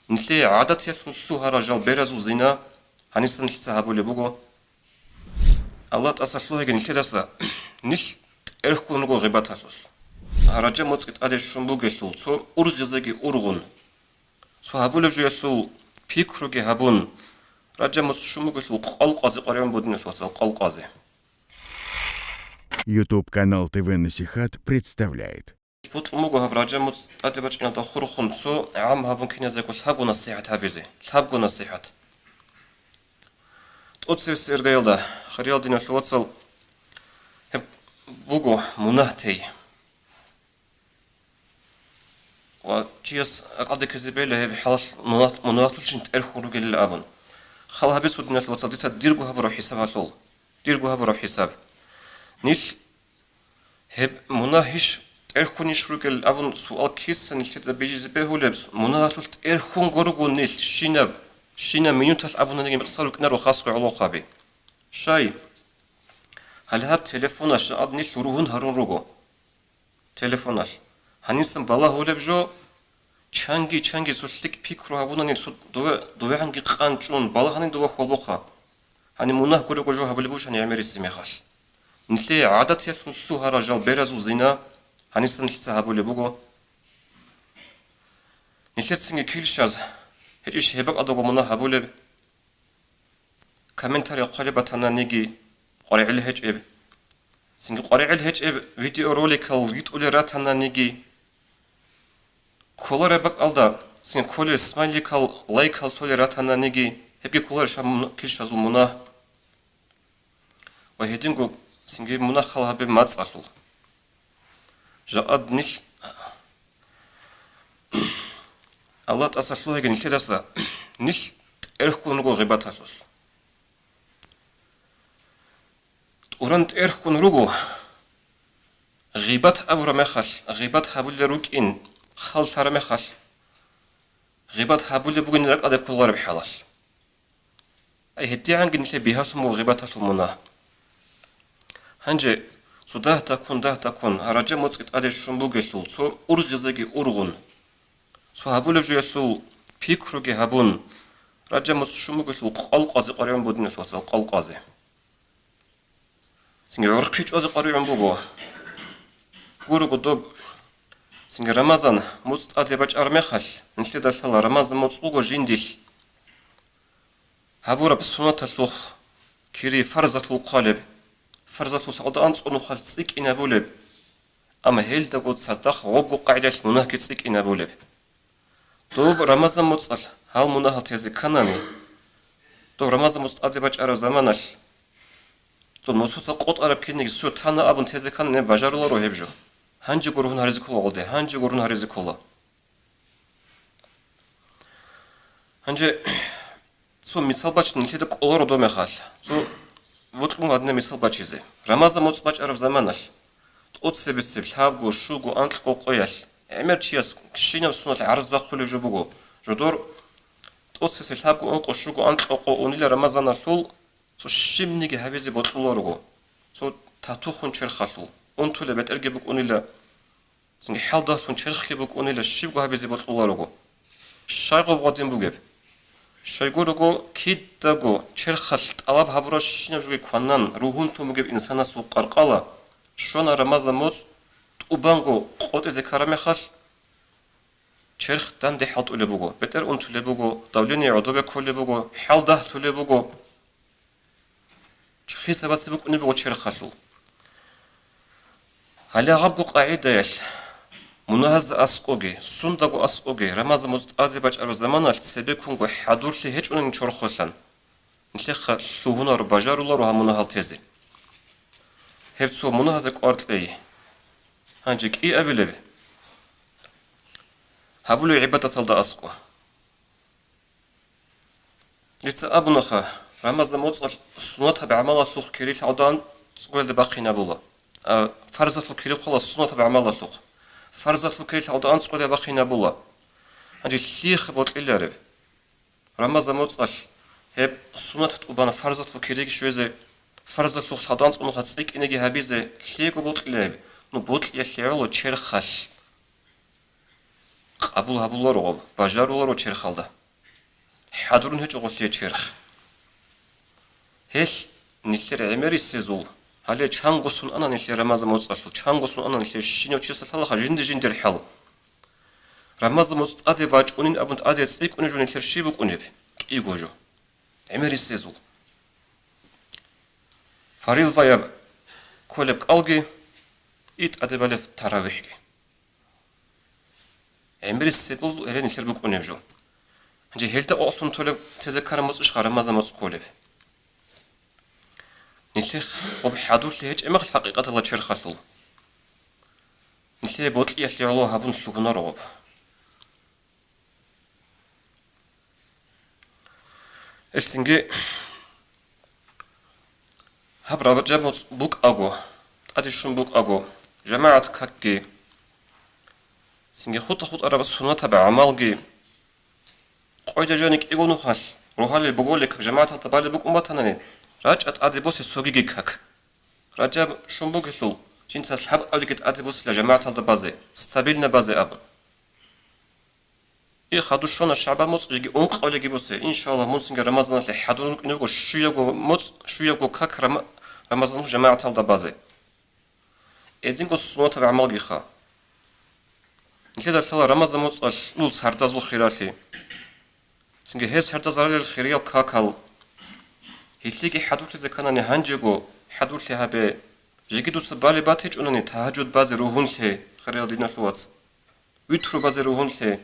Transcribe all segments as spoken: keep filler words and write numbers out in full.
Нилъее гӀадатиялъун лъугьарал жал беразул зина гьаниса нилъеца гьабулеб буго. Аллагь тӀаса лъугьаги нилъедаса, нилъ тӀерхьун руго гъибаталъулъ. Ражаб моцӀги тӀаде щун бугелъул, цо ургъизеги ургъун, цо гьабулеб жоялъул пикруги гьабун, Ражаб моцӀ щун бугелъул къвалкъвазе къваригӀун буго, диналъул вацал, къвалкъвазе. YouTube канал ТВ Насихат представляет. Бокьун буго гьаб Ражаб моцӀ тӀаде бачӀиналда хурхун цо гӀам гьабун киназего лъабго насихӀат гьабизе, лъабго насихӀат. ТӀоцебесеб иргаялда, хириял диналъул вацал, гьеб буго мунагь тей. Ва чияс акъалде ккезе бегьила гьеб хӀалалъ мунагь-, мунагьлъулъин тӀерхьун ругелил абун. Хал гьабе цо, диналъул вацал, дица дирго гьабураб хӀисабалъул. Дирго гьабураб хӀисаб. Нилъ гьеб мунагьищ, тӀерхьунищ ругел абун суал киса нилъеда бижизе бегьулеб? Мунагьалъулъ тӀерхьунго руго нилъ, щинаб, щинаб минуталъ абунаниги мекъсал рукӀинаро хасго гӀолохъаби. Щай? Гьале гьаб телефонаш жакъад нилъ ругьун гьарун руго. Телефоналъ. Гьанисан балагьулеб жо, чанги-чанги цо лъикӀ пикру гьабунани цо дове-, довегӀанги къан чӀун, балагьани дова хьолбохъа. Гьаниб мунагь гурего жо гьабулеб бучани гӀемериси мехалъ. Нилъее гӀадатиялъун лъугьарал жал беразул зина гьаниса нилъеца гьабулеб буго. Нилъецинги килщаз гьечӀищ гьеб бакӀалдаго мунагь гьабулеб? Комментарий хъвалеб батананиги, къваригӀел гьечӀеб. Цинги къваригӀел гьечӀеб видеороликал витӀулел ратананиги, кколареб бакӀалда, цинги кколел смайликал, лайкал толел ратананиги, гьебги кколарищ гьаб мун-, килщазул мунагь? Ва гьединго цинги мунагь хал гьабе мацӀалъул. Жакъад нилъ, Аллагь тӀаса лъугьаги нилъедаса, нилъ тӀерхьун руго гъибаталъулъ. ТӀуран тӀерхьун руго, гъибат абураб мехалъ, гъибат гьабулел рукӀин хал лъараб мехалъ, гъибат гьабулеб бугин ракӀалде кколареб хӀалалъ. Ай, гьедигӀанги нилъее бигьалъун буго гъибаталъул мунагь. Гьанже цо дагь-даккун, дагь-даккун, Ражаб моцӀги тӀаде щун бугелъул, цо ургъизеги ургъун, цо гьабулеб жоялъул пикруги гьабун, Ражаб моцӀ щун бугелъул къвалкъвазе къваригӀун буго, диналъул вацал, къвалкъвазе. Цинги гӀурхъи чӀвазе къваригӀун буго. Гурого доб, цинги Рамазан моцӀ тӀаде бачӀараб мехалъ, нилъеда лъала Рамазан моцӀ буго жиндилъ гьабураб суннаталъухъ кири фарзалъул хъвалеб, фарзалъул гьалда анцӀго нухалъ цӀикӀкӀинабулеб, амма гьелдаго цадахъ гъобго къагӀидалъ мунагьги цӀикӀкӀинабулеб. Доб Рамазан моцӀалъ гьал мунагьал тезе кканани, доб Рамазан моцӀ тӀаде бачӀараб заманалъ, доб нусуца къотӀараб кинниги цо тана абун тезе кканани, бажаруларо гьеб жо. Гьанжего ругьун гьаризе ккола гъоде, гьанжего ругьун гьаризе ккола. Гьанже цо мисал бачун нилъеда кӀоларо доб мехалъ. Цо вокьун гьадинаб мисал бачизе. Рамазан моцӀ бачӀараб заманалъ, тӀоцебесеб лъабго, щуго, анкьго къоялъ, гӀемер чияс щинаб соналъ гӀарз бахъулеб жо буго. Жодор тӀоцебесеб лъабго, ункъо, щуго, анкьго къо унила Рамазаналъул, цо щибниги гьабизе бокьуларуго. Цо татухун черхалъул, унтулеб бетӀерги букӀунила. Цинги хӀалдалъун черхги букӀунила, щибго гьабизе бокьуларуго. Щай гъоб гъадин бугеб? Щайгурого, кидаго черхалъ тӀалаб гьабурал щинаб жоги кванан ругьунтун бугеб инсанасул къаркъала, щвана Рамазан моцӀ тӀубанго къотӀизе ккараб мехалъ, черх данде хӀалтӀулеб буго, бетӀер унтулеб буго, давление гӀодобе кколеб буго, хӀалдагьлъулеб буго. Хисабасе букӀунеб буго черхалъул. Гьале гьабго къагӀидаялъ, мунагьазда аскӀоги, сундаго аскӀоги, Рамазан моцӀ тӀаде бачӀараб заманалъ цебеккунго хӀадурлъи гьечӀунани чорхолъан, нилъехъа лъугьунаро, бажаруларо гьаб мунагьал тезе. Гьеб цо мунагьазе кӀвар кьей. Гьанже кӀиабилеб? Гьабулеб гӀибадаталда аскӀо. Дица абунаха, Рамазан моцӀалъ сунатаб гӀамалалъухъ кири лъагӀда анцӀгоялда бахъинабула. А, фарзалъул кири ккола сунатаб гӀамалалъухъ. Фарзалъул кири лъагӀда анцӀгоялда бахъинабула. Гьанже лъихъ бокьилареб? Рамазан моцӀалъ гьеб сунат тӀубана фарзалъул кириги щвезе, фарзалъухъ лъагӀда анцӀго нухалъ цӀикӀкӀинеги гьабизе лъиего бокьилареб? Ну, бокьиялъе гӀоло черхалъ. Къабул гьабуларо, бажаруларо черхалда. хӀадурун гьечӀо гъолъие черх. Гьелъ нилъер гӀемерисезул, гьале чанго сон ана нилъер Рамазан моцӀалъул, чанго сон ана нилъер щинав чиясда лъалаха жинди-жиндир хӀал. Рамазан моцӀ тӀаде бачӀунин абун тӀаде цӀикӀкӀунеб жо нилъер щиб букӀунеб? КӀиго жо. ГӀемерисезул. Фарилдаяб кколеб кӀалги, и тӀаде балеб таравихӀги. ГӀемерисезул гьеле нилъер букӀунеб жо. Гьанже гьелда къокълъун толеб тезе ккараб моцӀищха Рамазан моцӀ кколеб? Нилъер гъоб хӀадурлъи гьечӀеб мехалъ хӀакъикъаталда черхалъул. Нилъее бокьиялъе гӀоло гьабун лъугьунаро гъоб. Гьелъинги гьаб Ражаб моцӀ букӀаго, тӀаде щун букӀаго, жамагӀат какги, цинги хутӀа-хутӀараб суннатаб гӀамалги, къойда жани кӀиго нухалъ рогьалил боголил как жамагӀаталда балеб букӀун батанани, рачӀа тӀаде босе цогиги как. Ражаб щун бугелъул, жинца лъабабилебги тӀаде босила жамагӀаталда базе, стабильно базе абун. И хадур щвана ШагӀбан моцӀ, жеги ункъабилебги босе, иншаллагь, мун цинги Рамазаналъе хӀадурун рукӀине буго щуябго моцӀ, щуябго как Рама-, Рамазаналъул жамагӀаталда базе. Гьединго суннатаб гӀамалгиха. Нилъеда лъала Рамазан моцӀалъул сардазул хиралъи. Цинги гьез сардазаралил хириял какал. Гьелъиеги хӀадурлъизе кканани гьанжего хӀадурлъи гьабе. Жеги дуца балеб батичӀунани тагьажуд базе ругьунлъе, хириял диналъул вац. Витру базе ругьунлъе.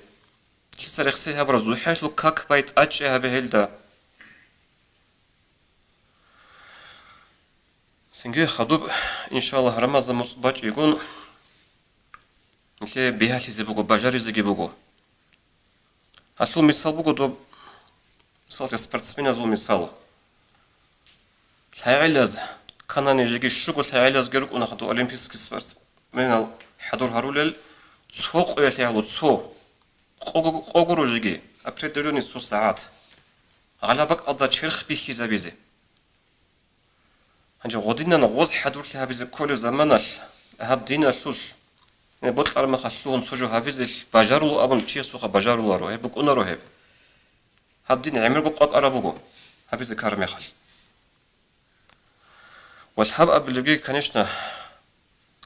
Нилъеца рехсей гьабураб зухӀалъул как бай тӀадчӀей гьабе гьелда. Цинги хадуб, иншаллагь, Рамазан моцӀ бачӀигун, нилъее бигьалъизе буго, бажаризеги буго. Гьалъул мисал буго доб, мисалги, спортсменазул мисал. ЛъагӀелаз, кканани жеги щуго лъагӀелазги рукӀуна хадуб олимпийский спортсменал хӀадур гьарулел, цо къоялъе гьалу, цо. Къого-, къого ружиги, определённый цо сагӀат. Гъалаб бакӀалда черх бихьизабизе. Гьанже гъодинан гъоз хӀадурлъи гьабизе кколеб заманалъ, гьаб диналъулъ, гьеб бокьараб мехалъ лъугьун цо жо гьабизелъ бажаруло абун чиясухъа бажаруларо, гьеб букӀунаро гьеб. Гьаб дин гӀемерго къвакӀараб буго, гьабизе ккараб мехалъ. Ва лъабабилебги, конечно,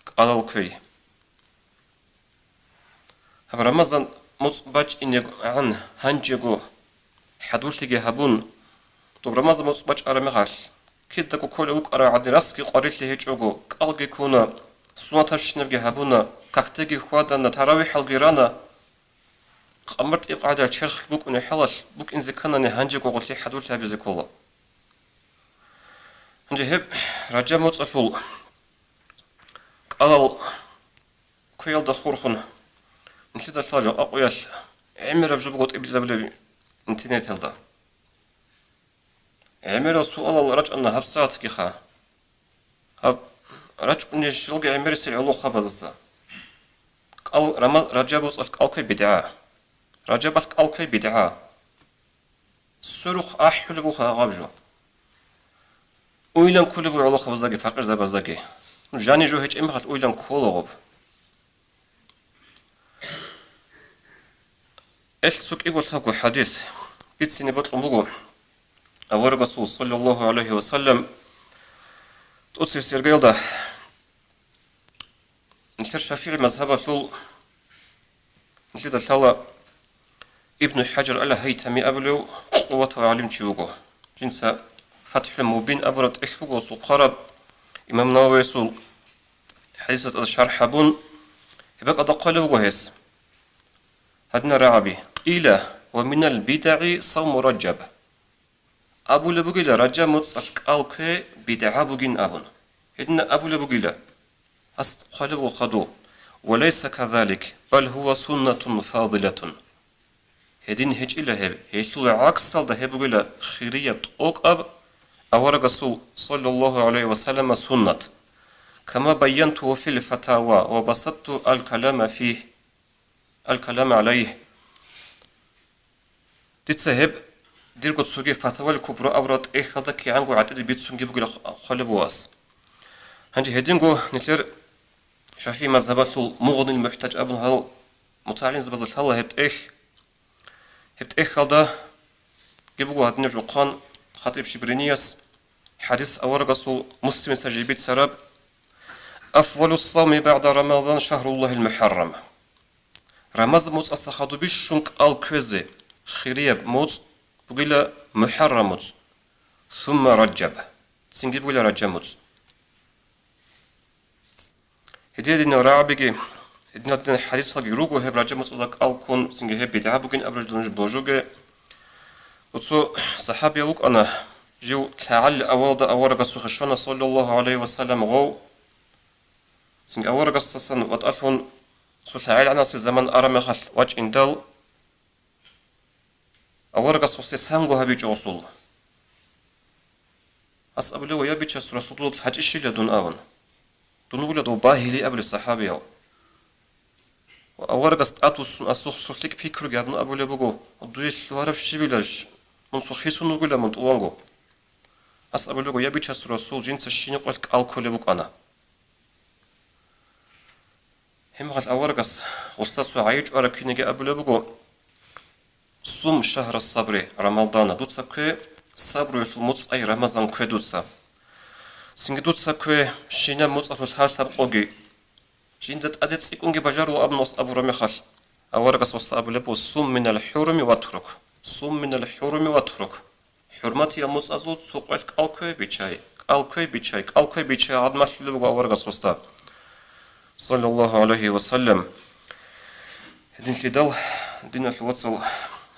кӀалал кквей. Гьаб Рамазан моцӀ бачӀинегӀан гьанжего хӀадурлъиги гьабун, доб Рамазан моцӀ бачӀараб мехалъ, кидаго кколев вукӀарав гӀади расги къварилъи гьечӀого, кӀалги ккуна, сунатабщинабги гьабуна, какдеги хьвадана, таравихӀалги рана, къамар тӀиб къагӀидаялъ черх букӀунеб хӀалалъ букӀинзе кканани гьанжего гъолъие хӀадурлъи гьабизе ккола. Гьанже гьеб Ражаб моцӀалъул кӀалал кквеялда хурхун, нилъеда лъала жакъа къоялъ гӀемераб жо буго тӀибилзабулеб интернеталда. ГӀемерал суалал рачӀана гьабсагӀатгиха. Гьаб рачӀунищалги гӀемерисел гӀолохъабаздаса. КӀал-, Рама-, Ражаб моцӀалъ кӀал кквей бидгӀа. Ражабалъ кӀал кквей бидгӀа. Сверухъ ахӀулеб буха гьаб жо. Уйлан кколеб буго гӀолохъабаздаги, пакъирзабаздаги. Ну, жани жо гьечӀеб мехалъ уйлан ккола гъоб. Гьелъ цо кӀиго лъабго хӀадис бицине бокьун буго. Аварагасул, саллаллагьу гӀалайгьи ва саллам, тӀоцебесеб иргаялда, нилъер ШафигӀи мазгьабалъул, нилъеда лъала Ибну ХӀажар ал-Гьайтами абулев къуватав гӀалимчи вуго. Жинца ФатхӀул Мубин абураб тӀехь буго сухъараб, имам Нававиясул хӀадисаца шархӀ гьабун, гьеб бакӀалда хъвалев вуго гьес. Гьадинаб рагӀаби: «Къила ва минал бидагӀи савму Ражаб». Абулеб бугила, Ражаб моцӀалъ кӀал кквей бидгӀа бугин абун. Гьединаб абулеб бугила. Гьас хъвалеб вуго хадув: «Ва лайса казалик, бал гьува суннатун фадилатун». Гьедин гьечӀила гьеб, гьелъул гӀаксалда гьеб бугила хирияб тӀокӀаб аварагасул, саллаллагьу гӀалайгьи ва саллама, суннат. Кама байянтугьу фил фатава ва басатту ал-калама фигь, ал-калама гӀалайгь. Дица гьеб дирго цоги Фатавал Кубро абураб тӀехьалда кигӀанго гӀатӀиде бицунги бугила хъвалеб вуго гьас. Гьанже гьединго нилъер ШафигӀи мазгьабалъул Мугънил МухӀтаж абун гьал мутагӀалимзабазда лъала гьеб тӀехь. Гьеб тӀехьалда буго гьадинаб жухъан хатӀиб Шибринияс хӀадис аварагасул, Муслимица жиб бицараб: «Афзалу ссавми багӀда Рамазан шагьруллагьил мухӀаррам». Рамазан муцӀаса хадуб бищун кӀал кквезе хирияб муцӀ бугила МухӀаррам муцӀ, сумма Ражаб, цинги бугила Ражаб муцӀ. Гьединал рагӀабиги, гьединал хӀадисалги руго гьеб Ражаб муцӀалда кӀал ккун, цинги гьеб бидгӀа бугин абураб жо нуж божуге. Цо сахӀабияв вукӀана, жив лъагӀалил авалалда аварагасухъе щвана, саллаллагьу гӀалайгьи ва саллам, гъов. Цинги аварагасдасан ватӀалъун цо лъагӀалгӀанасе заман араб мехалъ вачӀиндал, аварагас гъосие санго гьабичӀо гъосул. Гьас абулеб: «Я Бичасул Расул, дуда лъачӀищила дун?» – абун. Дун вугила дов багьили абулеб сахӀабияв. Ва аварагас тӀадвуссун асухъ цо лъикӀ пикруги гьабун абулеб буго: «Дуе лъугьараб щибилаш? Мун цо хисун вугила мун тӀуванго». Гьас абулеб буго: «Я Бичасул Расул, жинца щинаб къоялъ кӀал кколеб букӀана». Гьебмехалъ аварагас гъосда цо гӀайиб чӀвараб кинеги абулеб буго: «Сум шагьра сабри Рамадана», дуца ккве сабруялъул муцӀай Рамазан ккве дуца. Цинги дуца ккве щинаб муцӀалъул лъалъаб къоги. Жинда тӀаде цӀикӀкӀунги бажарула абун гъос абураб мехалъ, аварагас гъосда абулеб буго: «Сум минал хӀуруми ватрук, сум минал хӀуруми ватрук». ХӀурматиял муцӀазул цо къоялъ кӀал ккве, биччай, кӀал ккве, биччай, кӀал ккве, биччай, гьадин малъулеб буго аварагас гъосда, саллаллагьу гӀалайгьи ва саллам. Гьединлъидал, диналъул вацал,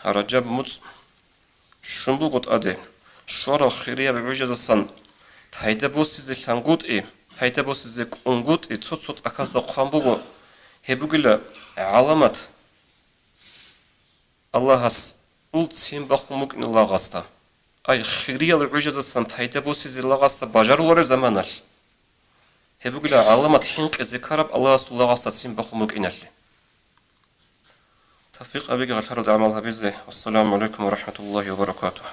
Ражаб муцӀ щун буго тӀаде, щварал хирияб гӀужаздасан пайда босизе лъангутӀи, пайда босизе кӀунгутӀи цо-цо тӀахьазда хъван буго, гьеб бугила гӀаламат. Аллагьасул ццин бахун букӀин лагъасда. Ай, хириял гӀужаздасан пайда босизе лагъасда бажарулареб заманалъ. Гьеб бугила гӀаламат хӀинкъизе ккараб Аллагьасул лагъасда ццин бахун букӀиналъе. Тавфикъ гьабеги гъалъаралда гӀамал гьабизе. Вассаламу гӀалайкум ва рахӀматуллагьи ва баракатугь.